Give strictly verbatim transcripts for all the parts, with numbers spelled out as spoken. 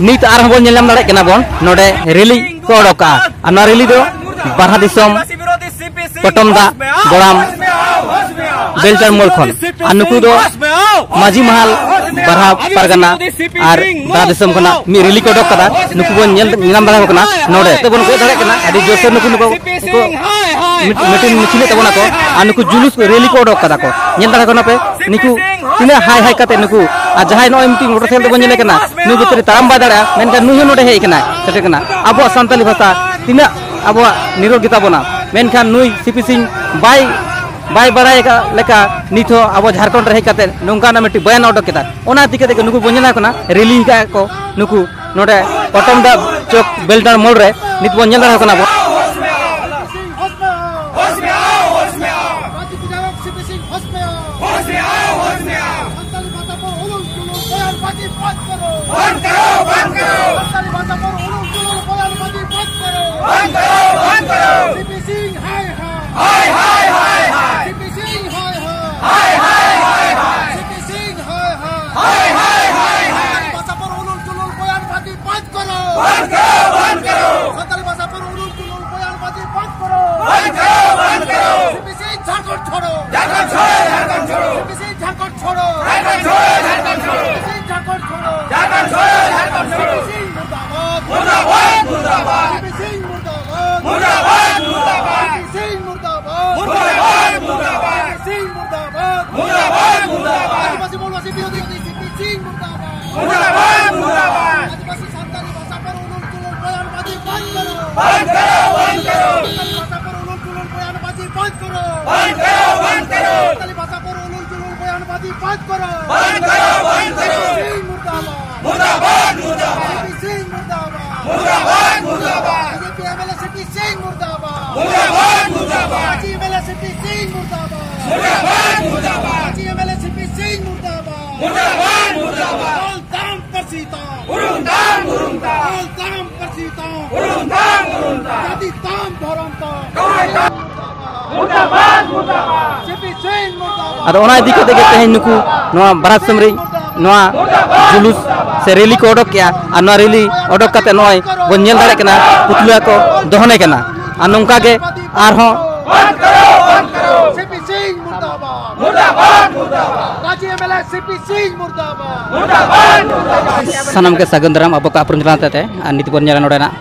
ᱱᱤᱛ ᱟᱨᱦᱚᱸ ᱵᱚᱱ ᱧᱮᱞ ᱧᱟᱢ ᱫᱟᱲᱮᱭᱟᱜ ᱠᱟᱱᱟ ᱵᱚᱱ, ᱱᱚᱰᱮ ᱨᱮᱞᱤ ᱠᱚ ᱚᱰᱚᱠ ᱠᱟᱜᱼᱟ᱾ ᱟᱨ ᱱᱚᱣᱟ ᱨᱮᱞᱤ ᱫᱚ ᱵᱟᱨᱦᱟ ᱫᱤᱥᱚᱢ, ᱯᱚᱴᱚᱢ ᱫᱟᱜ, ᱜᱚᱲᱟᱢ, ᱵᱮᱞᱴᱟᱨ ᱢᱳᱲ ᱠᱷᱚᱱ᱾ ᱟᱨ ᱱᱩᱠᱩ ᱫᱚ ᱢᱟᱹᱡᱷᱤ ᱢᱟᱦᱟᱞ, ᱵᱟᱨᱦᱟ ᱯᱟᱨᱜᱟᱱᱟ ᱟᱨ ᱵᱟᱨᱦᱟ ᱫᱤᱥᱚᱢ ᱠᱷᱚᱱᱟᱜ ᱢᱤᱫ ᱨᱮᱞᱤ ᱠᱚ ᱚᱰᱚᱠ ᱠᱟᱫᱟ᱾ ᱱᱩᱠᱩ ᱵᱚᱱ ᱧᱮᱞ ᱧᱟᱢ ᱫᱟᱲᱮᱭᱟᱠᱚ ᱠᱟᱱᱟ᱾ ᱱᱚᱰᱮ ᱛᱮᱵᱚᱱ ᱠᱚᱭᱚᱜ ᱫᱟᱲᱮᱭᱟᱜ ᱠᱟᱱᱟ, ᱟᱹᱰᱤ ᱡᱳᱨᱥᱳᱨ ᱱᱩᱠᱩ, ᱱᱩᱠᱩ ᱠᱚ ᱢᱤᱫ-, ᱢᱤᱴᱤᱝ ᱢᱤᱪᱷᱤᱞᱮᱫ ᱛᱟᱵᱚᱱᱟ ᱠᱚ᱾ ᱟᱨ ᱱᱩᱠᱩ ᱡᱩᱞᱩᱥ ᱨᱮᱞᱤ ᱠᱚ ᱚᱰᱚᱠ ᱠᱟᱫᱟ ᱠᱚ᱾ ᱧᱮᱞ ᱫᱟᱲᱮᱭᱟᱠᱚ ᱠᱟᱱᱟ ᱯᱮ, ᱱᱩᱠᱩ ᱛᱤᱱᱟᱹᱜ ᱦᱟᱭ ᱦᱟᱭ ᱠᱟᱛᱮ ᱱᱩᱠᱩ, ᱟᱨ ᱡᱟᱦᱟᱸᱭ ᱱᱚᱜᱼᱚᱭ ᱢᱤᱫᱴᱤᱡ ᱢᱚᱴᱚᱨ ᱥᱟᱭᱠᱮᱞ ᱛᱮᱵᱚᱱ ᱧᱮᱞᱮ ᱠᱟᱱᱟ, ᱱᱩᱭ ᱵᱷᱤᱛᱨᱤ ᱛᱟᱲᱟᱢ ᱵᱟᱭ ᱫᱟᱲᱮᱭᱟᱜᱼᱟ, ᱢᱮᱱᱠᱷᱟᱱ ᱱᱩᱭ ᱦᱚᱸ ᱱᱚᱰᱮ ᱦᱮᱡ ᱠᱟᱱᱟᱭ, ᱥᱮᱴᱮᱨ ᱠᱟᱱᱟ᱾ ᱟᱵᱚᱣᱟᱜ ᱥᱟᱱᱛᱟᱞᱤ ᱵᱷᱟᱥᱟ ᱛᱤᱱᱟᱹᱜ ᱟᱵᱚᱣᱟᱜ ᱱᱤᱨᱚᱲ ᱜᱮᱛᱟ ᱵᱚᱱᱟ, ᱢᱮᱱᱠᱷᱟᱱ ᱱᱩᱭ ᱥᱤ ᱯᱤ ᱥᱤᱝ ᱵᱟᱭ, ᱵᱟᱭ ᱵᱟᱲᱟᱭ ᱟᱠᱟᱫ ᱞᱮᱠᱟ ᱱᱤᱛ ᱦᱚᱸ ᱟᱵᱚ ᱡᱷᱟᱲᱠᱷᱚᱸᱰ ᱨᱮ ᱦᱮᱡ ᱠᱟᱛᱮ ᱱᱚᱝᱠᱟᱱᱟᱜ ᱢᱤᱫᱴᱤᱡ ᱵᱚᱭᱟᱱ ᱚᱰᱚᱠ ᱠᱮᱫᱟ᱾ ᱚᱱᱟ ᱤᱫᱤ ᱠᱟᱛᱮ ᱜᱮ ᱱᱩᱠᱩ ᱵᱚᱱ ᱧᱮᱞ ᱠᱟᱱᱟ, ᱨᱮᱞᱤ ᱟᱠᱟᱫ ᱠᱚ ᱱᱩᱠᱩ ᱱᱚᱰᱮ ᱯᱚᱴᱚᱢ ᱫᱟᱜ ᱪᱚᱠ ᱵᱮᱞᱴᱟᱨ ᱢᱳᱲ ᱨᱮ ᱱᱤᱛ ᱵᱚᱱ ᱧᱮᱞ ᱫᱟᱲᱮᱭᱟᱜ ᱠᱟᱱᱟ ᱵᱚᱱ᱾ ᱥᱤ ᱯᱤ ᱥᱤᱝ ᱦᱳᱥ ᱢᱮ ᱟᱣ᱾ ᱨᱟᱡᱽᱱᱤᱛᱤ ᱡᱟᱭᱚᱠ ᱥᱤ ᱯᱤ ᱥᱤᱝ ᱦᱳᱥ ᱢᱮ ᱟᱣ᱾ ᱦᱳᱥ ᱢᱮ ᱟᱣ, ᱦᱳᱥ ᱢᱮ ᱟᱣ᱾ ᱥᱟᱱᱛᱟᱞᱤ ᱵᱷᱟᱥᱟ ᱯᱚᱨ ᱩᱞᱩᱞ ᱡᱩᱞᱩᱞ ᱵᱚᱭᱟᱱ ᱵᱟᱡᱤ ᱵᱚᱱᱫ ᱠᱚᱨᱚ᱾ ᱵᱚᱱᱫ ᱠᱚᱨᱚ, ᱵᱚᱱᱫ ᱠᱚᱨᱚ᱾ ᱥᱟᱱᱛᱟᱞᱤ ᱵᱷᱟᱥᱟ ᱯᱚᱨ ᱩᱞᱩᱞ ᱡᱩᱞᱩᱞ ᱵᱚᱭᱟᱱ ᱵᱟᱡᱤ ᱵᱚᱱᱫ ᱠᱚᱨᱚ᱾ ᱵᱚᱱᱫ ᱠᱚᱨᱚ, ᱵᱚᱱᱫ ᱠᱚᱨᱚ᱾ ᱥᱤ ᱯᱤ ᱥᱤᱝ ᱦᱟᱭ ᱦᱟᱭ᱾ ᱦᱟᱭ ᱦᱟᱭ ᱦᱟᱭ ᱦᱟᱭ᱾ ᱥᱤ ᱯᱤ ᱥᱤᱝ ᱦᱟᱭ ᱦᱟᱭ᱾ ᱦᱟᱭ ᱦᱟᱭ ᱦᱟᱭ ᱦᱟᱭ᱾ ᱥᱤ ᱯᱤ ᱥᱤᱝ ᱦᱟᱭ ᱦᱟᱭ᱾ ᱦᱟᱭ ᱦᱟᱭ ᱦᱟᱭ ᱦᱟᱭ᱾ ᱥᱟᱱᱛᱟᱞᱤ ᱵᱷᱟᱥᱟ ᱯᱚᱨ ᱩᱞᱩᱞ ᱡᱩᱞᱩᱞ ᱵᱚᱭᱟᱱ ᱵᱟᱡᱤ ᱵᱚᱱᱫ ᱠᱚᱨᱚ। বন্ধ করো, বন্ধ করো। ᱥᱟᱱᱛᱟᱞᱤ ᱵᱷᱟᱥᱟ ᱯᱚᱨ ᱩᱞᱩᱞ ᱡᱩᱞᱩᱞ ᱵᱚᱭᱟᱱ ᱵᱟᱡᱤ ᱵᱚᱱᱫ ᱠᱚᱨᱚ। বন্ধ করো, বন্ধ করো। ᱥᱤ ᱯᱤ ᱥᱤᱝ ঝাড়খণ্ড ছোড়ো। ঝাড়খণ্ড ছোড়ো, ঝাড়খণ্ড ছোড়ো। সি পি সিং ঝাড়খণ্ড ছোড়ো। ঝাড়খণ্ড ছোড়ো, ঝাড়খণ্ড ছোড়ো। সি পি সিং ঝাড়খণ্ড ছোড়ো। ঝাড়খণ্ড ছোড়ো, ঝাড়খণ্ড ছোড়ো। সি পি সিং মুর্দাবাদ। মুর্দাবাদ, মুর্দাবাদ। সি পি সিং মুর্দাবাদ। মুর্দাবাদ, মুর্দাবাদ। সি পি সিং মুর্দাবাদ। মুর্দাবাদ, মুর্দাবাদ। সি পি সিং মুর্দাবাদ। মুর্দাবাদ, মুর্দাবাদ। আদিবাসী মৌলবাসী বিরোধী সি পি সিং মুর্দাবাদ। মুর্দাবাদ, মুর্দাবাদ। আদিবাসী সান্তালি ভাষা পর উলুল জুলুল বয়ানবাজি বন্ধ করো। বন্ধ করো, বন্ধ করো। সান্তালি ভাষা পর উলুল জুলুল বয়ানবাজি বন্ধ করো। বন্ধ করো, বন্ধ করো। সান্তালি ভাষা পর উলুল জুলুল বয়ানবাজি বন্ধ করো। বন্ধ করো, বন্ধ করো। সি পি সিং মুর্দাবাদ। মুর্দাবাদ, মুর্দাবাদ। সি পি সিং মুর্দাবাদ। মুর্দাবাদ, মুর্দাবাদ। B J P M L A C P Singh মুর্দাবাদ। মুর্দাবাদ, মুর্দাবাদ। Majhi M L A C P Singh মুর্দাবাদ। মুর্দাবাদ, মুর্দাবাদ। Majhi M L A C P Singh মুর্দাবাদ। মুর্দাবাদ, মুর্দাবাদ। বলতাম পরসিতাম। উরুমতাম, উরুমতাম। বলতাম পরসিতাম। উরুমতাম, উরুমতাম। জাতিতাম ধরমতাম। ধরমতাম। ᱟᱫᱚ ᱚᱱᱟ ᱤᱫᱤ ᱠᱟᱛᱮ ᱜᱮ ᱛᱮᱦᱮᱧ ᱱᱩᱠᱩ ᱱᱚᱣᱟ ᱵᱟᱨᱟᱛ ᱥᱮᱢᱨᱤ ᱱᱚᱣᱟ ᱡᱩᱞᱩᱥ ᱥᱮ ᱨᱮᱞᱤ ᱠᱚ ᱚᱰᱚᱠ ᱠᱮᱜᱼᱟ᱾ ᱟᱨ ᱱᱚᱣᱟ ᱨᱮᱞᱤ ᱚᱰᱚᱠ ᱠᱟᱛᱮ ᱱᱚᱜᱼᱚᱭ ᱵᱚᱱ ᱧᱮᱞ ᱫᱟᱲᱮᱭᱟᱜ ᱠᱟᱱᱟ, ᱯᱩᱛᱞᱟᱹ ᱠᱚ ᱫᱚᱦᱚᱱᱮ ᱠᱟᱱᱟ᱾ ᱟᱨ ᱱᱚᱝᱠᱟ ᱜᱮ ᱟᱨᱦᱚᱸ ᱥᱤᱯᱤ ᱥᱤᱝ ᱢᱩᱨᱫᱟᱵᱟᱫ, ᱢᱩᱨᱫᱟᱵᱟᱫ, ᱢᱩᱨᱫᱟᱵᱟᱫ᱾ ᱨᱟᱸᱪᱤ ᱮᱢ ᱮᱞ ᱮ ᱥᱤᱯᱤ ᱥᱤᱝ ᱢᱩᱨᱫᱟᱵᱟᱫ, ᱢᱩᱨᱫᱟᱵᱟᱫ, ᱢᱩᱨᱫᱟᱵᱟᱫ᱾ ᱥᱟᱱᱟᱢ ᱜᱮ ᱥᱟᱹᱜᱩᱱ ᱫᱟᱨᱟᱢ ᱟᱵᱚ ᱠᱚ ᱟᱯᱨᱩᱢ ᱡᱚᱱᱟᱣ ᱛᱮ, ᱟᱨ ᱱᱤᱛ ᱵᱚᱱ ᱧᱮᱞᱟ ᱱᱚᱰᱮᱱᱟᱜ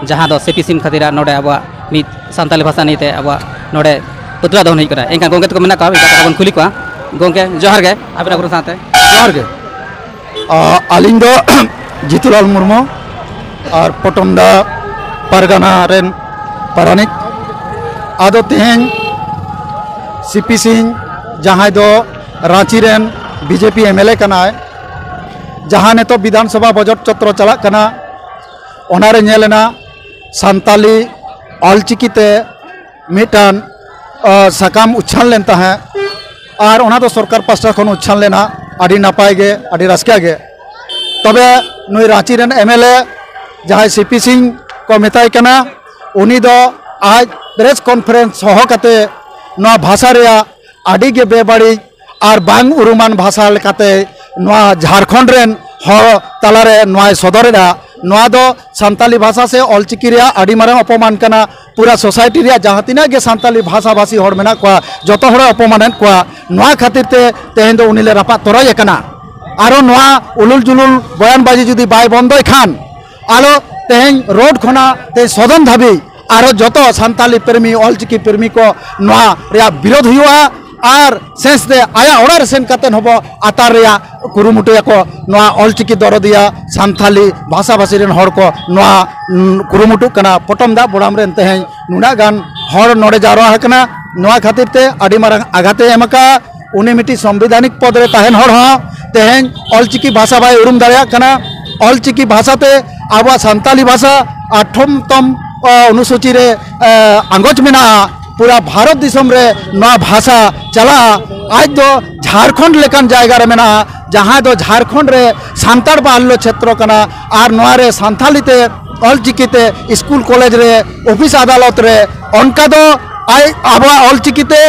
ᱡᱟᱦᱟᱸ ᱫᱚ ᱥᱤᱯᱤ ᱥᱤᱝ ᱠᱷᱟᱹᱛᱤᱨᱟᱜ ᱱᱚᱰᱮ ᱟᱵᱚᱣᱟᱜ ᱢᱤᱫ ᱥᱟᱱᱛᱟᱞᱤ ᱵᱷᱟᱥᱟ ᱱᱤᱭᱮᱛᱮ ᱟᱵᱚᱣᱟᱜ ᱱᱚᱰᱮ ᱯᱩᱛᱞᱟᱹ ᱫᱚᱦᱚᱱ ᱦᱩᱭᱩᱜ ᱠᱟᱱᱟ᱾ ᱮᱱᱠᱷᱟᱱ ᱜᱚᱢᱠᱮ ᱛᱟᱠᱚ ᱢᱮᱱᱟᱜ ᱠᱚᱣᱟ, ᱢᱤᱫ ᱵᱟᱨ ᱠᱟᱛᱷᱟ ᱵᱚᱱ ᱠᱩᱞᱤ ᱠᱚᱣᱟ᱾ ᱜᱚᱢᱠᱮ ᱡᱚᱦᱟᱨ ᱜᱮ, ᱟᱵᱤᱱ ᱟᱵᱚ ᱥᱟᱶᱛᱮ᱾ ᱡᱚᱦᱟᱨ ᱜᱮ᱾ ᱟ, ᱟᱹᱞᱤᱧ ᱫᱚ ᱡᱤᱛᱩᱞᱟᱞ ᱢᱩᱨᱢᱩ ᱟᱨ ᱯᱚᱴᱚᱢᱫᱟ ᱯᱟᱨᱜᱟᱱᱟ ᱨᱮᱱ ᱯᱟᱨᱟᱱᱤᱠ᱾ ᱟᱫᱚ ᱛᱮᱦᱮᱧ ᱥᱤᱯᱤ ᱥᱤᱝ, ᱡᱟᱦᱟᱸᱭ ᱫᱚ ᱨᱟᱸᱪᱤ ᱨᱮᱱ ᱵᱤᱡᱮᱯᱤ ᱮᱢ ᱮᱞ ᱮ ᱠᱟᱱᱟᱭ, ᱡᱟᱦᱟᱸ ᱱᱤᱛᱚᱜ ᱵᱤᱫᱷᱟᱱ ᱥᱚᱵᱷᱟ ᱵᱚᱡᱚᱴ ᱪᱚᱛᱨᱚ ᱪᱟᱞᱟᱜ ᱠᱟᱱᱟ, ᱚᱱᱟᱨᱮ ᱧᱮᱞ ᱮᱱᱟ ᱥᱟᱱᱛᱟᱞᱤ ᱚᱞᱪᱤᱠᱤ ᱛᱮ ᱢᱤᱫᱴᱟᱝ, ᱟ, ᱥᱟᱠᱟᱢ ᱩᱪᱷᱟᱹᱱ ᱞᱮᱱ ᱛᱟᱦᱮᱸᱫ, ᱟᱨ ᱚᱱᱟ ᱫᱚ ᱥᱚᱨᱠᱟᱨ ᱯᱟᱥᱴᱟ ᱠᱷᱚᱱ ᱩᱪᱷᱟᱹᱱ ᱞᱮᱱᱟ᱾ ᱟᱹᱰᱤ ᱱᱟᱯᱟᱭ ᱜᱮ, ᱟᱹᱰᱤ ᱨᱟᱹᱥᱠᱟᱹ ᱜᱮ᱾ ᱛᱚᱵᱮ ᱱᱩᱭ ᱨᱟᱸᱪᱤ ᱨᱮᱱ ᱮᱢ ᱮᱞ ᱮ ᱡᱟᱦᱟᱸᱭ ᱥᱤ ᱯᱤ ᱥᱤᱝ ᱠᱚ ᱢᱮᱛᱟᱭ ᱠᱟᱱᱟ, ᱩᱱᱤ ᱫᱚ ᱟᱡ ᱯᱨᱮᱥ ᱠᱚᱱᱯᱷᱟᱨᱮᱱᱥ ᱦᱚᱦᱚ ᱠᱟᱛᱮ ᱱᱚᱣᱟ ᱵᱷᱟᱥᱟ ᱨᱮᱭᱟᱜ ᱟᱹᱰᱤ ᱜᱮ ᱵᱮᱵᱟᱹᱲᱤᱡ ᱟᱨ ᱵᱟᱝ ᱩᱨᱩᱢᱟᱱ ᱵᱷᱟᱥᱟ ᱞᱮᱠᱟᱛᱮ ᱱᱚᱣᱟ ᱡᱷᱟᱲᱠᱷᱚᱸᱰ ᱨᱮᱱ ᱦᱚᱲ ᱛᱟᱞᱟᱨᱮ ᱱᱚᱣᱟᱭ ᱥᱚᱫᱚᱨᱮᱫᱟ᱾ ᱱᱚᱣᱟ ᱫᱚ ᱥᱟᱱᱛᱟᱞᱤ ᱵᱷᱟᱥᱟ ᱥᱮ ᱚᱞᱪᱤᱠᱤ ᱨᱮᱭᱟᱜ ᱟᱹᱰᱤ ᱢᱟᱨᱟᱝ ᱚᱯᱚᱢᱟᱱ ᱠᱟᱱᱟ᱾ ᱯᱩᱨᱟ ᱥᱳᱥᱟᱭᱴᱤ ᱨᱮᱭᱟᱜ ᱡᱟᱦᱟᱸ ᱛᱤᱱᱟᱹᱜ ᱜᱮ ᱥᱟᱱᱛᱟᱞᱤ ᱵᱷᱟᱥᱟᱵᱷᱟᱥᱤ ᱦᱚᱲ ᱢᱮᱱᱟᱜ ᱠᱚᱣᱟ, ᱡᱚᱛᱚ ᱦᱚᱲᱮ ᱚᱯᱚᱢᱟᱱᱮᱫ ᱠᱚᱣᱟ᱾ ᱱᱚᱣᱟ ᱠᱷᱟᱹᱛᱤᱨ ᱛᱮ ᱛᱮᱦᱮᱧ ᱫᱚ ᱩᱱᱤ ᱞᱮ ᱨᱟᱯᱟᱜ ᱛᱚᱨᱚᱡ ᱟᱠᱟᱱᱟ᱾ ᱟᱨᱚ ᱱᱚᱣᱟ ᱩᱞᱩᱞ ᱡᱩᱞᱩᱞ ᱵᱚᱭᱟᱱᱵᱟᱡᱤ ᱡᱩᱫᱤ ᱵᱟᱭ ᱵᱚᱱᱫᱚᱭ ᱠᱷᱟᱱ, ᱟᱞᱚ ᱛᱮᱦᱮᱧ ᱨᱳᱰ ᱠᱷᱚᱱᱟᱜ ᱛᱮᱦᱮᱧ ᱥᱚᱫᱚᱱ ᱫᱷᱟᱹᱵᱤᱡ ᱟᱨᱚ ᱡᱚᱛᱚ ᱥᱟᱱᱛᱟᱞᱤ ᱯᱨᱮᱢᱤ, ᱚᱞᱪᱤᱠᱤ ᱯᱨᱮᱢᱤ ᱠᱚ ᱱᱚᱣᱟ ᱨᱮᱭᱟᱜ ᱵᱤᱨᱳᱫᱷ ᱦᱩᱭᱩᱜᱼᱟ᱾ ᱟᱨ ᱥᱮᱥ ᱛᱮ ᱟᱭᱟᱜ ᱚᱲᱟᱜ ᱨᱮ ᱥᱮᱱ ᱠᱟᱛᱮ ᱦᱚᱸᱵᱚ ᱟᱛᱟᱨ ᱨᱮᱭᱟᱜ ᱠᱩᱨᱩᱢᱩᱴᱩᱭᱟᱠᱚ᱾ ᱱᱚᱣᱟ ᱚᱞᱪᱤᱠᱤ ᱫᱚᱨᱚᱫᱤᱭᱟ ᱥᱟᱱᱛᱟᱞᱤ ᱵᱷᱟᱥᱟᱵᱷᱟᱹᱥᱤ ᱨᱮᱱ ᱦᱚᱲ ᱠᱚ ᱱᱚᱣᱟ, ᱩᱸ, ᱠᱩᱨᱩᱢᱩᱴᱩᱜ ᱠᱟᱱᱟ᱾ ᱯᱚᱴᱚᱢ ᱫᱟᱜ ᱵᱚᱲᱟᱢ ᱨᱮᱱ ᱛᱮᱦᱮᱧ ᱱᱩᱱᱟᱹᱜ ᱜᱟᱱ ᱦᱚᱲ ᱱᱚᱰᱮ ᱡᱟᱣᱨᱟ ᱟᱠᱟᱱᱟ, ᱱᱚᱣᱟ ᱠᱷᱟᱹᱛᱤᱨ ᱛᱮ ᱟᱹᱰᱤ ᱢᱟᱨᱟᱝ ᱟᱜᱷᱟᱛᱮ ᱮᱢ ᱟᱠᱟᱫᱼᱟ᱾ ᱩᱱᱤ ᱢᱤᱫᱴᱤᱡ ᱥᱚᱝᱵᱤᱫᱷᱟᱱᱤᱠ ᱯᱚᱫᱽ ᱨᱮ ᱛᱟᱦᱮᱱ ᱦᱚᱲ ᱦᱚᱸ ᱛᱮᱦᱮᱧ ᱚᱞᱪᱤᱠᱤ ᱵᱷᱟᱥᱟ ᱵᱟᱭ ᱩᱨᱩᱢ ᱫᱟᱲᱮᱭᱟᱜ ᱠᱟᱱᱟ᱾ ᱚᱞᱪᱤᱠᱤ ᱵᱷᱟᱥᱟᱛᱮ ᱟᱵᱚᱣᱟᱜ ᱥᱟᱱᱛᱟᱞᱤ ᱵᱷᱟᱥᱟ ᱟᱴᱷᱨᱚᱢ ᱛᱚᱢ, ᱚ, ᱚᱱᱩᱥᱩᱪᱤ ᱨᱮ, ᱮ, ᱟᱸᱜᱚᱪ ᱢᱮᱱᱟᱜᱼᱟ᱾ ᱯᱩᱨᱟ ᱵᱷᱟᱨᱚᱛ ᱫᱤᱥᱚᱢ ᱨᱮ ᱱᱚᱣᱟ ᱵᱷᱟᱥᱟ ᱪᱟᱞᱟᱜᱼᱟ᱾ ᱟᱡ ᱫᱚ ᱡᱷᱟᱲᱠᱷᱚᱸᱰ ᱞᱮᱠᱟᱱ ᱡᱟᱭᱜᱟ ᱨᱮ ᱢᱮᱱᱟᱜᱼᱟ, ᱡᱟᱦᱟᱸ ᱫᱚ ᱡᱷᱟᱲᱠᱷᱚᱸᱰ ᱨᱮ ᱥᱟᱱᱛᱟᱲ ᱵᱟᱦᱩᱞᱞᱚ ᱪᱷᱮᱛᱨᱚ ᱠᱟᱱᱟ᱾ ᱟᱨ ᱱᱚᱣᱟ ᱨᱮ ᱥᱟᱱᱛᱟᱞᱤ ᱛᱮ, ᱚᱞᱪᱤᱠᱤ ᱛᱮ ᱥᱠᱩᱞ ᱠᱚᱞᱮᱡᱽ ᱨᱮ, ᱚᱯᱷᱤᱥ ᱟᱫᱟᱞᱚᱛ ᱨᱮ ᱚᱱᱠᱟ ᱫᱚ ᱟᱡ ᱟᱵᱚᱣᱟᱜ ᱚᱞᱪᱤᱠᱤ ᱛᱮ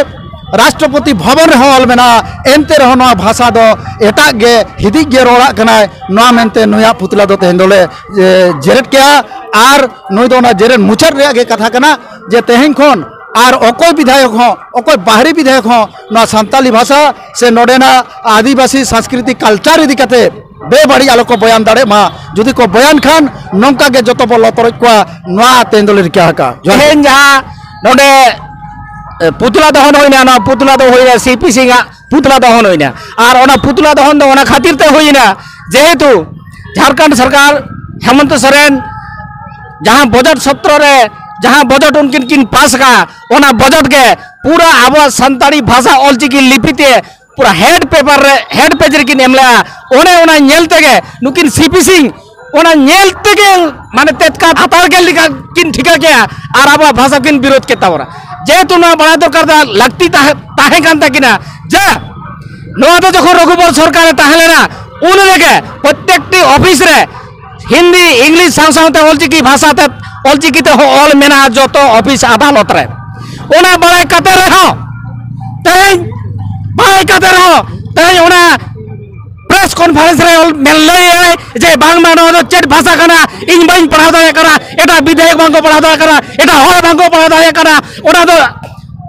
ᱨᱟᱥᱴᱨᱚᱯᱚᱛᱤ ᱵᱷᱚᱵᱚᱱ ᱨᱮᱦᱚᱸ ᱚᱞ ᱢᱮᱱᱟᱜᱼᱟ, ᱮᱱᱛᱮ ᱨᱮᱦᱚᱸ ᱱᱚᱣᱟ ᱵᱷᱟᱥᱟ ᱫᱚ ᱮᱴᱟᱜ ᱜᱮ ᱦᱤᱫᱤᱡ ᱜᱮ ᱨᱚᱲᱟᱜ ᱠᱟᱱᱟᱭ᱾ ᱱᱚᱣᱟ ᱢᱮᱱᱛᱮ ᱱᱩᱭᱟᱜ ᱯᱩᱛᱞᱟ ᱫᱚ ᱛᱮᱦᱮᱧ ᱫᱚᱞᱮ, ᱮ, ᱡᱮᱨᱮᱫ ᱠᱮᱜᱼᱟ᱾ ᱟᱨ ᱱᱩᱭ ᱫᱚ ᱚᱱᱟ ᱡᱮᱨᱮᱫ ᱢᱩᱪᱟᱹᱫ ᱨᱮᱭᱟᱜ ᱜᱮ ᱠᱟᱛᱷᱟ ᱠᱟᱱᱟ ᱡᱮ ᱛᱮᱦᱮᱧ ᱠᱷᱚᱱ ᱟᱨ ᱚᱠᱚᱭ ᱵᱤᱫᱷᱟᱭᱚᱠ ᱦᱚᱸ, ᱚᱠᱚᱭ ᱵᱟᱦᱨᱤ ᱵᱤᱫᱷᱟᱭᱚᱠ ᱦᱚᱸ ᱱᱚᱣᱟ ᱥᱟᱱᱛᱟᱞᱤ ᱵᱷᱟᱥᱟ ᱥᱮ ᱱᱚᱰᱮᱱᱟᱜ ᱟᱹᱫᱤᱵᱟᱹᱥᱤ ᱥᱟᱝᱥᱠᱨᱤᱛᱤᱠ ᱠᱟᱞᱪᱟᱨ ᱤᱫᱤ ᱠᱟᱛᱮ ᱵᱮᱵᱟᱹᱲᱤᱡ ᱟᱞᱚ ᱠᱚ ᱵᱚᱭᱟᱱ ᱫᱟᱲᱮᱜ ᱢᱟ᱾ ᱡᱩᱫᱤ ᱠᱚ ᱵᱚᱭᱟᱱ ᱠᱷᱟᱱ ᱱᱚᱝᱠᱟ ᱜᱮ ᱡᱚᱛᱚ ᱵᱚ ᱞᱚᱛᱚᱨᱚᱡ ᱠᱚᱣᱟ, ᱱᱚᱣᱟ ᱛᱮᱦᱮᱧ ᱫᱚᱞᱮ ᱨᱤᱠᱟᱹ ᱟᱠᱟᱫᱼᱟ᱾ ᱡᱚᱦᱟᱨ᱾ ᱛᱮᱦᱮᱧ ᱡᱟᱦᱟᱸ ᱱᱚᱰᱮ, ᱮ, ᱯᱩᱛᱞᱟ ᱫᱚᱦᱚᱱ ᱦᱩᱭᱱᱟ, ᱱᱚᱣᱟ ᱯᱩᱛᱞᱟ ᱫᱚ ᱦᱩᱭᱱᱟ ᱥᱤ ᱯᱤ ᱥᱤᱝ ᱟᱜ ᱯᱩᱛᱞᱟ ᱫᱚᱦᱚᱱ ᱦᱩᱭᱱᱟ᱾ ᱟᱨ ᱚᱱᱟ ᱯᱩᱛᱞᱟ ᱫᱚᱦᱚᱱ ᱫᱚ ᱚᱱᱟ ᱠᱷᱟᱹᱛᱤᱨ ᱛᱮ ᱦᱩᱭᱱᱟ, ᱡᱮᱦᱮᱛᱩ ᱡᱷᱟᱲᱠᱷᱚᱸᱰ ᱥᱚᱨᱠᱟᱨ ᱦᱮᱢᱚᱱᱛᱚ ᱥᱚᱨᱮᱱ ᱡᱟᱦᱟᱸ ᱵᱚᱡᱚᱴ ᱥᱚᱛᱨᱚ ᱨᱮ ᱡᱟᱦᱟᱸ ᱵᱚᱡᱚᱴ ᱩᱱᱠᱤᱱ ᱠᱤᱱ ᱯᱟᱥ ᱟᱠᱟᱫ, ᱚᱱᱟ ᱵᱚᱡᱚᱴ ᱜᱮ ᱯᱩᱨᱟᱹ ᱟᱵᱚᱣᱟᱜ ᱥᱟᱱᱛᱟᱲᱤ ᱵᱷᱟᱥᱟ ᱚᱞᱪᱤᱠᱤ ᱞᱤᱯᱤ ᱛᱮ ᱯᱩᱨᱟᱹ ᱦᱮᱰ ᱯᱮᱯᱟᱨ ᱨᱮ, ᱦᱮᱰ ᱯᱮᱡᱽ ᱨᱮᱠᱤᱱ ᱮᱢ ᱞᱮᱜᱼᱟ᱾ ᱚᱱᱮ ᱚᱱᱟ ᱧᱮᱞ ᱛᱮᱜᱮ ᱱᱩᱠᱤᱱ ᱥᱤ ᱯᱤ ᱥᱤᱝ ᱚᱱᱟ ᱧᱮᱞ ᱛᱮᱜᱮ ᱢᱟᱱᱮ ᱛᱮᱛᱠᱟ ᱦᱟᱛᱟᱲ ᱠᱮᱫ ᱞᱮᱠᱟ ᱠᱤᱱ ᱴᱷᱤᱠᱟᱹ ᱠᱮᱜᱼᱟ ᱟᱨ ᱟᱵᱚᱣᱟᱜ ᱵᱷᱟᱥᱟ ᱠᱤᱱ ᱵᱤᱨᱳᱫ ᱠᱮᱫ ᱛᱟᱵᱚᱱᱟ᱾ ᱡᱮᱦᱮᱛᱩ ᱱᱚᱣᱟ ᱵᱟᱲᱟᱭ ᱫᱚᱨᱠᱟᱨ ᱫᱚ ᱞᱟᱹᱠᱛᱤ ᱛᱟᱦᱮᱸ, ᱛᱟᱦᱮᱸ ᱠᱟᱱ ᱛᱟᱹᱠᱤᱱᱟ ᱡᱮ ᱱᱚᱣᱟ ᱫᱚ ᱡᱚᱠᱷᱚᱱ ᱨᱚᱜᱷᱩᱵᱚᱨ ᱥᱚᱨᱠᱟᱨᱮ ᱛᱟᱦᱮᱸ ᱞᱮᱱᱟ, ᱩᱱ ᱨᱮᱜᱮ ᱯᱨᱚᱛᱮᱠᱴᱤ ᱚᱯᱷᱤᱥ ᱨᱮ ᱦᱤᱱᱫᱤ, ᱤᱝᱞᱤᱥ ᱥᱟᱶ ᱥᱟᱶᱛᱮ ᱚᱞᱪᱤᱠᱤ ᱵᱷᱟᱥᱟ ᱛᱮ, ᱚᱞᱪᱤᱠᱤ ᱛᱮᱦᱚᱸ ᱚᱞ ᱢᱮᱱᱟᱜᱼᱟ ᱡᱚᱛᱚ ᱚᱯᱷᱤᱥ ᱟᱫᱟᱞᱚᱛ ᱨᱮ᱾ ᱚᱱᱟ ᱵᱟᱲᱟᱭ ᱠᱟᱛᱮ ᱨᱮᱦᱚᱸ ᱛᱮᱦᱮᱧ, ᱵᱟᱲᱟᱭ ᱠᱟᱛᱮ ᱨᱮᱦᱚᱸ ᱛᱮᱦᱮᱧ ᱚᱱᱟ ᱯᱨᱮᱥ ᱠᱚᱱᱯᱷᱟᱨᱮᱱᱥ ᱨᱮ ᱚᱞ ᱢᱮᱱ ᱞᱟᱹᱭᱟᱭ ᱡᱮ ᱵᱟᱝᱢᱟ ᱱᱚᱣᱟ ᱫᱚ ᱪᱮᱫ ᱵᱷᱟᱥᱟ ᱠᱟᱱᱟ, ᱤᱧ ᱵᱟᱹᱧ ᱯᱟᱲᱦᱟᱣ ᱫᱟᱲᱮᱭᱟᱜ ᱠᱟᱱᱟ, ᱮᱴᱟᱜ ᱵᱤᱫᱷᱟᱭᱚᱠ ᱵᱟᱝᱠᱚ ᱯᱟᱲᱦᱟᱣ ᱫᱟᱲᱮᱭᱟᱜ ᱠᱟᱱᱟ, ᱮᱴᱟᱜ ᱦᱚᱲ ᱵᱟᱝᱠᱚ ᱯᱟᱲᱦᱟᱣ ᱫᱟᱲᱮᱭᱟᱜ ᱠᱟᱱᱟ᱾ ᱚᱱᱟ ᱫᱚ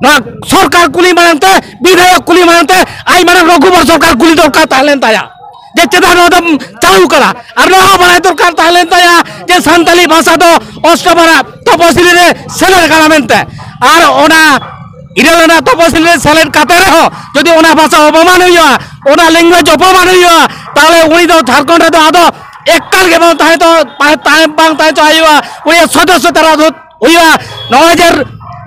ᱱᱚᱣᱟ ᱥᱚᱨᱠᱟᱨ ᱠᱩᱞᱤ ᱢᱟᱲᱟᱝ ᱛᱮ, ᱵᱤᱫᱷᱟᱭᱚᱠ ᱠᱩᱞᱤ ᱢᱟᱲᱟᱝ ᱛᱮ ᱟᱡ ᱢᱟᱲᱟᱝ ᱨᱚᱜᱷᱩᱵᱚᱨ ᱥᱚᱨᱠᱟᱨ ᱠᱩᱞᱤ ᱫᱚᱨᱠᱟᱨ ᱛᱟᱦᱮᱸ ᱞᱮᱱ ᱛᱟᱭᱟ ᱡᱮ ᱪᱮᱫᱟᱜ ᱱᱚᱣᱟ ᱫᱚᱢ ᱪᱟᱹᱞᱩ ᱠᱟᱫᱟ᱾ ᱟᱨ ᱱᱚᱣᱟ ᱦᱚᱸ ᱵᱟᱲᱟᱭ ᱫᱚᱨᱠᱟᱨ ᱛᱟᱦᱮᱸ ᱞᱮᱱ ᱛᱟᱭᱟ ᱡᱮ ᱥᱟᱱᱛᱟᱞᱤ ᱵᱷᱟᱥᱟ ᱫᱚ ᱚᱥᱴᱚᱢ ᱟᱱᱟᱜ ᱛᱚᱯᱚᱥᱤᱞᱤ ᱨᱮ ᱥᱮᱞᱮᱫ ᱟᱠᱟᱱᱟ ᱢᱮᱱᱛᱮ᱾ ᱟᱨ ᱚᱱᱟ ᱤᱨᱟᱹᱞ ᱟᱱᱟᱜ ᱛᱚᱯᱚᱥᱤᱞᱤ ᱨᱮ ᱥᱮᱞᱮᱫ ᱠᱟᱛᱮ ᱨᱮᱦᱚᱸ ᱡᱩᱫᱤ ᱚᱱᱟ ᱵᱷᱟᱥᱟ ᱚᱯᱚᱢᱟᱱ ᱦᱩᱭᱩᱜᱼᱟ, ᱚᱱᱟ ᱞᱮᱝᱜᱩᱭᱮᱡᱽ ᱚᱯᱚᱢᱟᱱ ᱦᱩᱭᱩᱜᱼᱟ, ᱛᱟᱦᱚᱞᱮ ᱩᱱᱤ ᱫᱚ ᱡᱷᱟᱲᱠᱷᱚᱸᱰ ᱨᱮᱫᱚ ᱟᱫᱚ ᱮᱠᱟᱞ ᱜᱮ ᱵᱟᱝ ᱛᱟᱦᱮᱸ ᱛᱚ-, ᱛᱟᱦᱮᱸ, ᱛᱟᱦᱮᱸ, ᱵᱟᱝ ᱛᱟᱦᱮᱸ ᱦᱚᱪᱚ ᱦᱩᱭᱩᱜᱼᱟ, ᱩᱱᱤᱭᱟᱜ ᱥᱚᱫᱚᱥᱥᱚᱛᱟ ᱨᱟᱫᱷᱩᱛ ᱦᱩᱭᱩᱜᱼᱟ᱾ ᱱᱚᱜᱼᱚᱭ ᱡᱮ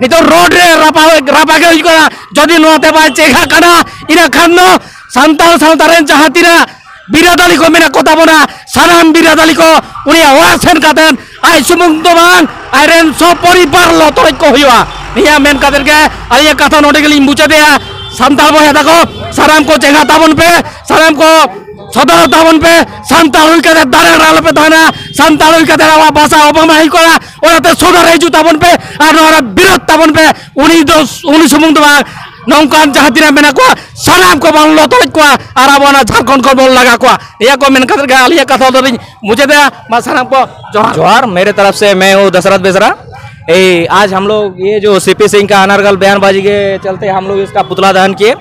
ᱱᱤᱛᱚᱜ ᱨᱳᱰ ᱨᱮ ᱨᱟᱯᱟ-, ᱨᱟᱯᱟᱜ ᱜᱮ ᱦᱩᱭᱩᱜ ᱠᱟᱱᱟ, ᱡᱩᱫᱤ ᱱᱚᱣᱟ ᱛᱮ ᱵᱟᱭ ᱪᱮᱸᱜᱷᱟᱜ ᱠᱟᱱᱟ, ᱤᱱᱟᱹ ᱠᱷᱟᱱ ᱫᱚ ᱥᱟᱱᱛᱟᱲ ᱥᱟᱶᱛᱟ ᱨᱮᱱ ᱡᱟᱦᱟᱸ ᱛᱤᱱᱟᱹᱜ ᱵᱤᱨᱟᱹᱫᱟᱞᱤ ᱠᱚ ᱢᱮᱱᱟᱜ ᱠᱚ ᱛᱟᱵᱚᱱᱟ, ᱥᱟᱱᱟᱢ ᱵᱤᱨᱟᱹᱫᱟᱞᱤ ᱠᱚ ᱩᱱᱤᱭᱟᱜ ᱚᱲᱟᱜ ᱥᱮᱱ ᱠᱟᱛᱮ ᱟᱡ ᱥᱩᱢᱩᱝ ᱫᱚ ᱵᱟᱝ, ᱟᱡᱨᱮᱱ ᱥᱚᱯᱚᱨᱤᱵᱟᱨ ᱞᱚᱛᱚᱨᱚᱡ ᱠᱚ ᱦᱩᱭᱩᱜᱼᱟ᱾ ᱱᱤᱭᱟᱹ ᱢᱮᱱ ᱠᱟᱛᱮ ᱜᱮ ᱟᱹᱞᱤᱧᱟᱜ ᱠᱟᱛᱷᱟ ᱱᱚᱰᱮ ᱜᱮᱞᱤᱧ ᱢᱩᱪᱟᱹᱫᱮᱜᱼᱟ᱾ ᱥᱟᱱᱛᱟᱲ ᱵᱚᱭᱦᱟ ᱛᱟᱠᱚ, ᱥᱟᱱᱟᱢ ᱠᱚ ᱪᱮᱸᱜᱷᱟ ᱛᱟᱵᱚᱱ ᱯᱮ, ᱥᱟᱱᱟᱢ ᱠᱚ ᱥᱚᱫᱚᱨ ᱛᱟᱵᱚᱱ ᱯᱮ᱾ ᱥᱟᱱᱛᱟᱲ ᱦᱩᱭ ᱠᱟᱛᱮ ᱫᱟᱲᱮ ᱨᱮ ᱟᱞᱚᱯᱮ ᱛᱟᱦᱮᱱᱟ᱾ ᱥᱟᱱᱛᱟᱲ ᱦᱩᱭ ᱠᱟᱛᱮ ᱟᱵᱚᱣᱟᱜ ᱵᱷᱟᱥᱟ ᱚᱯᱚᱢᱟᱱ ᱦᱩᱭᱩᱜ ᱠᱟᱱᱟ, ᱚᱱᱟᱛᱮ ᱥᱚᱫᱚᱨ ᱦᱤᱡᱩᱜ ᱛᱟᱵᱚᱱ ᱯᱮ ᱟᱨ ᱱᱚᱣᱟ ᱨᱮ ᱵᱤᱨᱳᱫ ᱛᱟᱵᱚᱱ ᱯᱮ᱾ ᱩᱱᱤ ᱫᱚ, ᱩᱱᱤ ᱥᱩᱢᱩᱝ ᱫᱚ ᱵᱟᱝ, ᱱᱚᱝᱠᱟᱱ ᱡᱟᱦᱟᱸ ᱛᱤᱱᱟᱹᱜ ᱢᱮᱱᱟᱜ ᱠᱚᱣᱟ ᱥᱟᱱᱟᱢ ᱠᱚ ᱵᱚᱱ ᱞᱚᱛᱚᱨᱮᱡ ᱠᱚᱣᱟ ᱟᱨ ᱟᱵᱚ ᱚᱱᱟ ᱡᱷᱟᱲᱠᱷᱚᱸᱰ ᱠᱷᱚᱱ ᱵᱚᱱ ᱞᱟᱜᱟ ᱠᱚᱣᱟ᱾ ᱱᱤᱭᱟᱹ ᱠᱚ ᱢᱮᱱ ᱠᱟᱛᱮ ᱜᱮ ᱟᱹᱞᱤᱧᱟᱜ ᱠᱟᱛᱷᱟ ᱫᱚᱞᱤᱧ ᱢᱩᱪᱟᱹᱫᱟ᱾ ᱢᱟ ᱥᱟᱱᱟᱢ ᱠᱚ ᱡᱚᱦᱟᱨ᱾ जोहार। मेरे तरफ से मैं हूँ दशरथ बेसरा। ए, आज हम लोग ये जो सीपी सिंह का अनर्गल बयानबाजी के चलते हम लोग इसका पुतला दहन किए।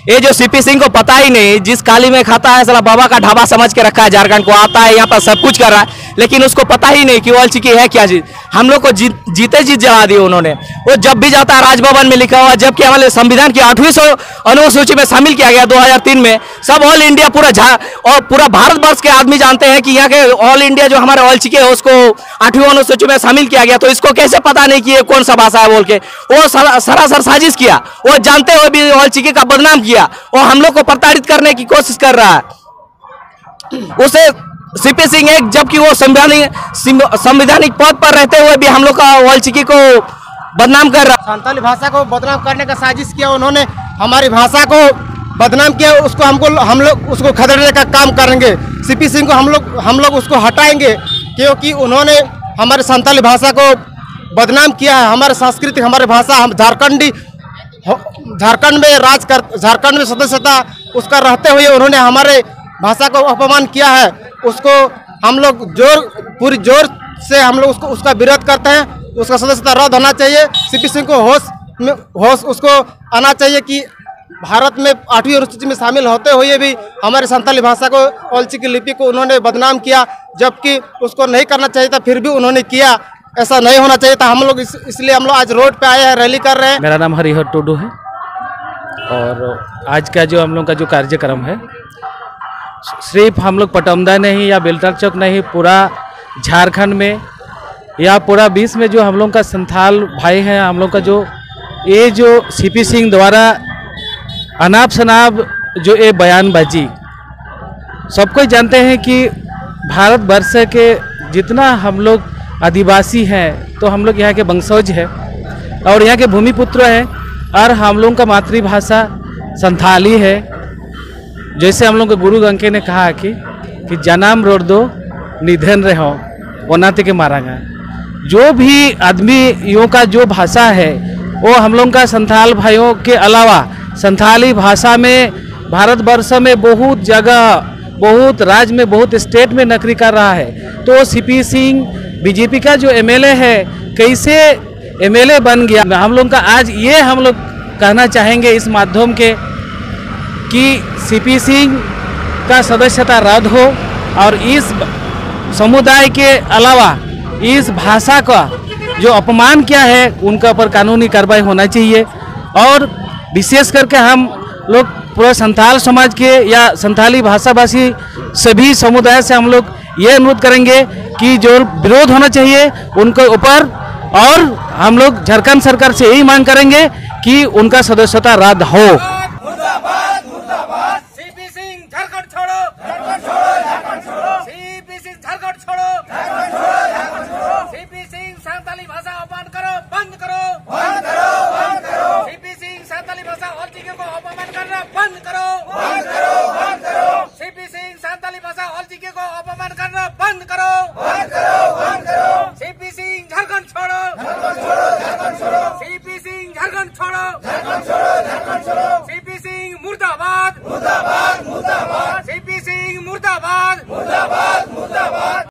ये जो सीपी सिंह को पता ही नहीं, जिस काली में खाता है साला बाबा का ढाबा समझ के रखा है झारखंड को, आता है यहाँ पर सब कुछ कर रहा है, लेकिन उसको पता ही नहीं कि ऑल चिकी है क्या चीज। हम लोग को जी, जीते जी जला दिए उन्होंने। वो जब भी जाता है राजभवन में लिखा हुआ, जबकि हमारे संविधान की आठवीं सौ अनुसूची में शामिल किया गया दो हज़ार तीन में। सब ऑल इंडिया पूरा झा और पूरा भारतवर्ष के आदमी जानते हैं कि यहाँ के ऑल इंडिया जो हमारे ऑल चिकी है उसको आठवीं अनुसूची में शामिल किया गया, तो इसको कैसे पता नहीं कि ये कौन सा भाषा है बोल के? वो सरा-, सरासर साजिश किया। वो जानते हुए भी ऑल चिकी का बदनाम किया। वो हम लोग को प्रताड़ित करने की कोशिश कर रहा है। उसे सीपी सिंह एक, जबकि वो संवैधानिक, सिम-, संवैधानिक पद पर रहते हुए भी हम लोग का ऑल चिकी को बदनाम कर रहा है। संताली भाषा को बदनाम करने का साजिश किया उन्होंने, हमारी भाषा को बदनाम किया। उसको हमको, हम लोग उसको खदेड़ने का काम करेंगे। सीपी सिंह को हम लोग हम लोग उसको हटाएंगे, क्योंकि उन्होंने हमारे संताली भाषा को बदनाम किया है। हमारे सांस्कृतिक, हमारे भाषा, हम झारखंडी हो- झारखंड में राज कर, झारखंड में सदस्यता उसका रहते हुए उन्होंने हमारे भाषा को अपमान किया है। उसको हम लोग जोर, पूरी जोर से हम लोग उसको, उसका विरोध करते हैं। उसका सदस्यता रद्द होना चाहिए। सीपी सिंह को होश में, होश उसको आना चाहिए कि भारत में आठवीं अनुसूची में शामिल होते हुए भी हमारी संताली भाषा को, ऑल चिकी लिपि को उन्होंने बदनाम किया, जबकि उसको नहीं करना चाहिए था, फिर भी उन्होंने किया। ऐसा नहीं होना चाहिए था। हम लोग इस, इसलिए हम लोग आज रोड पे आए हैं, रैली कर रहे हैं। मेरा नाम हरिहर टुडू है और आज का जो हम लोग का जो कार्यक्रम है, सिर्फ हम लोग पटौंदा नहीं या बेलटार चौक नहीं, पूरा झारखंड में या पूरा विश्व में जो हम लोग का संथाल भाई हैं, हम लोग का जो, ये जो सीपी सिंह द्वारा अनाप शनाप जो ये बयानबाजी, सब कोई जानते हैं कि भारतवर्ष के जितना हम लोग आदिवासी हैं, तो हम लोग यहाँ के वंशज हैं और यहाँ के भूमिपुत्र हैं और हम लोगों का मातृभाषा संथाली है। जैसे हम लोग के गुरु गंके ने कहा कि, कि जन्म रोड दो निधन रहो, वो नाते के मारा गया। जो भी आदमियों का जो भाषा है, वो हम लोग का संथाल भाइयों के अलावा संथाली भाषा में भारतवर्ष में बहुत जगह, बहुत राज्य में, बहुत स्टेट में नौकरी कर रहा है। तो सीपी सिंह बीजेपी का जो एमएलए है, कैसे एमएलए बन गया? हम लोग का आज ये हम लोग कहना चाहेंगे इस माध्यम के कि सीपी सिंह का सदस्यता रद्द हो और इस समुदाय के अलावा इस भाषा का जो अपमान किया है, उनके ऊपर कानूनी कार्रवाई होना चाहिए। और विशेष करके हम लोग पूरा संथाल समाज के या संथाली भाषा भाषी सभी समुदाय से हम लोग ये अनुरोध करेंगे कि जो विरोध होना चाहिए उनके ऊपर, और हम लोग झारखंड सरकार से यही मांग करेंगे कि उनका सदस्यता रद्द हो। मुर्दाबाद, मुर्दाबाद। सीपी सिंह झारखंड छोड़ो, झारखंड छोड़ो, झारखंड छोड़ो। सीपी सिंह झारखंड छोड़ो, झारखंड छोड़ो, झारखंड छोड़ो। सीपी सिंह संथाली भाषा अपमान करो, बंद करो, बंद करो, बंद करो। सीपी सिंह संथाली भाषा, ऑल चीजों को अपमान करना बंद करो, बंद करो, बंद करो। सीपी सिंह संथाली भाषा, ऑल चीजों को अपमान करना बंद करो, बंद करो, बंद करो। सीपी सिंह झारखंड छोड़ो, झारखंड छोड़ो, झारखंड छोड़ो। सीपी सिंह झारखंड छोड़ो, झारखंड छोड़ो, झारखंड छोड़ो। सीपी सिंह मुर्दाबाद, मुर्दाबाद, मुर्दाबाद। सीपी सिंह मुर्दाबाद, मुर्दाबाद, मुर्दाबाद।